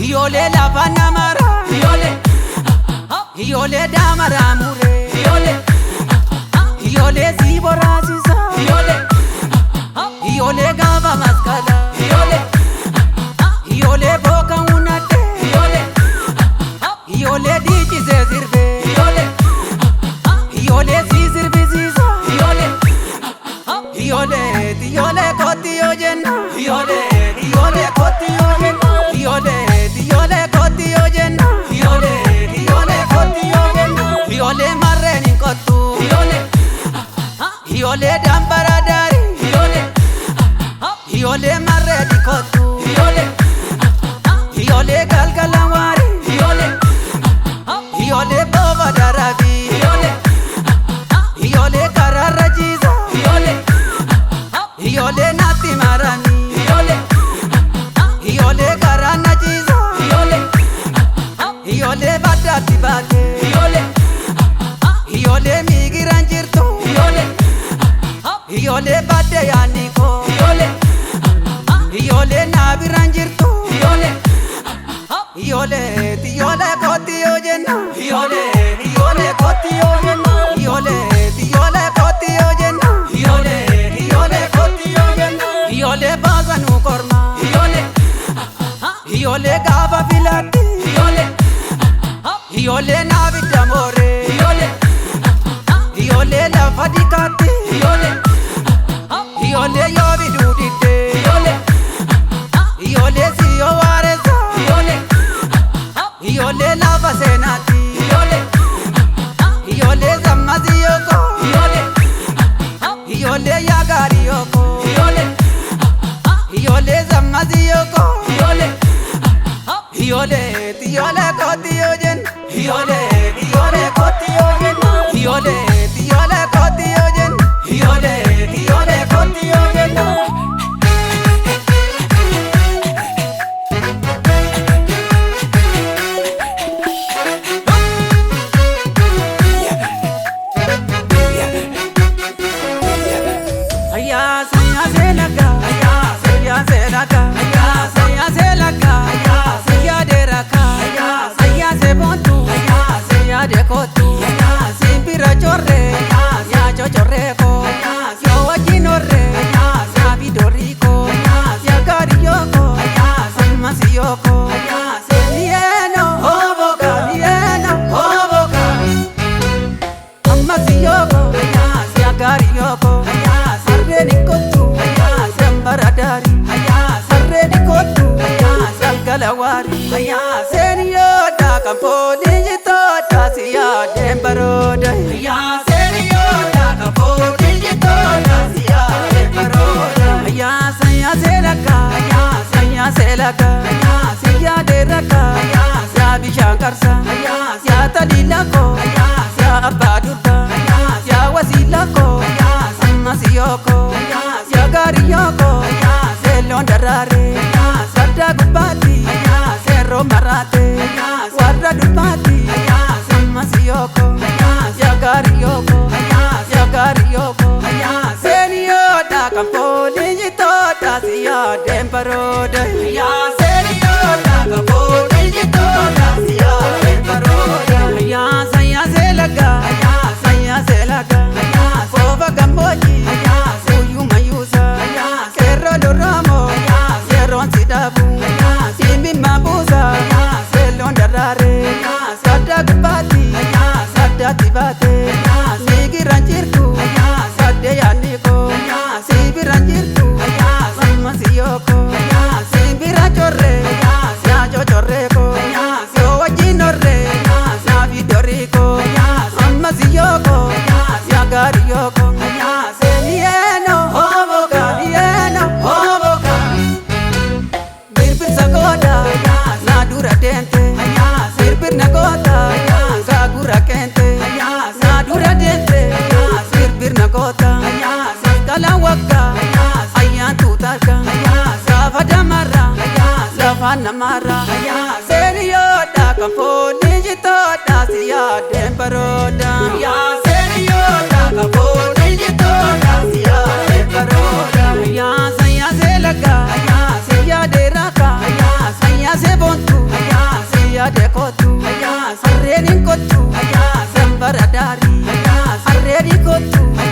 Iyyoolee lafa namara. Iyyoolee. Iyyoolee daamara muree. Iyyoolee. Iyyoolee si boraasisa. Iyyoolee. Iyyoolee gaafa maskala. Iyyoolee. Iyyoolee booka hunate. Iyyoolee. Iyyoolee dhiichisee sirbee. Iyyoolee. Iyyoolee si sirbisiisa. Iyyoolee. Iyyoolee iyyoolee kooti yoo jenna. Iyyoolee iyyoolee kooti yoo jenna. Iyyoolee iyyoolee kooti yoo jenna. Iyyoolee iyyoolee kooti yoo jenna. Iyyoolee marreen hin kottu. Iyyoolee. Iyyoolee dambara daari. Iyyoolee. Iyyoolee marreen hin kottu. Iyyoolee. Iyyoolee galgala waari. Iyyoolee. Iyyoolee booba darabi. Iyyoolee. Iyyoolee karaarra ciisa. Iyyoolee. Iyyoolee natti marami. Iyyoolee. Iyyoolee karaa na ciisa. Iyyoolee. Iyyoolee baddaatti baate. Iyyoolee. Iyyoolee miigiraan jirtu. Iyyoolee. Iyyoolee badde yaadni koo. Iyyoolee. Iyyoolee naabiraan jirtu. Iyyoolee. Iyyoolee iyyoolee kooti yoo jenna. Iyyoolee iyyoolee kooti yoo jenna. Iyyoolee iyyoolee kooti yoo jenna. Iyyoolee iyyoolee kooti yoo jenna. Iyyoolee baasanuu korma. Iyyoolee. Iyyoolee gaafa filatti. Iyyoolee. Iyyoolee naabidda mooree. Iyyoolee. Iyyoolee lafa dikaatti. Iyyoolee. Iyyoolee yoo biduu diddee. Iyyoolee. Iyyoolee siyoo waaressa. Iyyoolee. Iyyoolee lafa seenaatti. Iyyoolee. Iyyoolee zammasii yooko. Iyyoolee. Iyyoolee yaagaarii yooko. Iyyoolee. Iyyoolee zammasii yooko. Iyyoolee. Iyyoolee iyyoolee kooti yoo jenna. Iyyoolee iyyoolee kooti yoo jenna. Iyyoolee iyyoolee kooti yoo jenna. Iyyoolee iyyoolee kooti yoo jenna. Ayyaa sayyaa seelaka. Ayyaa sayyaa seelaka. Ayyaa sayyaa seelaka. Ayyaa sayyaa deeraka. Ayyaa sayyaa seeboontu. Ayyaa sayyaa deekootu. Ayyaa simbira chorre. Ayyaa yaa chochorreeko. Ayyaa yoo wajjin horre. Ayyaa yaa bidoriiko. Ayyaa yaa gaariyooko. Ayyaa sammasiyyooko. Ayyaa seeniyeeno hooboka niyeeno hooboka. Ammasiyyooko. Ayyaa yaa gaariyooko. Ayyaa sarreen hin kottu. Ayyaa sambara daari. Ayyaa sarreen hin kottu. Ayyaa galgala waari. Ayyaa seeniyoodha kan fooliin jitoodha si yaadeen barooda. Ayyaa seeniyoodha kan fooliin jitoodha si yaadeen barooda. Ayyaa sayyaa seelaka. Ayyaa sayyaa seelaka. Ayyaa si yaadeen rakka. Ayyaa yaa bishaan qarsa. Ayyaa yaa taliila koo. Ayyaa yaa abbaa durba. Ayyaa yaa wasiila koo. Ayyaa ammasiyyooko. Ayyaa yaa gaariyooko. Ayyaa seelloon daraare. Ayyaa saddaa gubbaatti. Ayyaa seerroo maraate. Ayyaa warra durbaatti. Ayyaa ammasiyyooko. Ayyaa yaa gaariyooko. Ayyaa yaa gaariyooko. Ayyaa seeniyoodha kan fooliin jitoodha si yaadeen barooda. Ayyaa seeniyoodha kan fooliin jitoodha si yaadeen barooda. Ayyaa sayyaa seelaka. Ayyaa sayyaa seelaka. Ayyaa soofa gammoojjii. Ayyaa suyyuu mayyuusa. Ayyaa seerroo lorroomoo. Ayyaa yeroon si dhaabu. Ayyaa simimma buusa. Ayyaa seelloon daraare. Ayyaa saddaa gubbaatti. Ayyaa saddaatti baate. Ayyaa miigiraan jirtu. Ayyaa saddee yaadni koo. Ayyaa simbiraan jirtu. Ayyaa sammasiyyooko. Ayyaa simbira chorre. Ayyaa yaa chochorree koo. Ayyaa yoo wajjin horre. Ayyaa yaa fidorii koo. Ayyaa ammasiyyooko. Ayyaa yaa gaariyooko. Ayyaa seeniyeeno hooboka niyeeno hooboka. Birbirsa goota na dura deemte. Birbirna goota gaagura keente. Na dura deemte. Birbirna goota masqala waggaa ayyaan tuutarka gaafa damarra lafa namarra. Seeniyoodha kan fooliin jitoodha si yaadeen barooda. Seeniyoodha kan fooliin jitoodha si yaadeen barooda. Ayyaa sayyaa seelaka. Ayyaa si yaadee raka. Ayyaa sayyaa seeboontu. Yaade kootu, harreen hin kottu, dambara daarii, harreen hin kottu.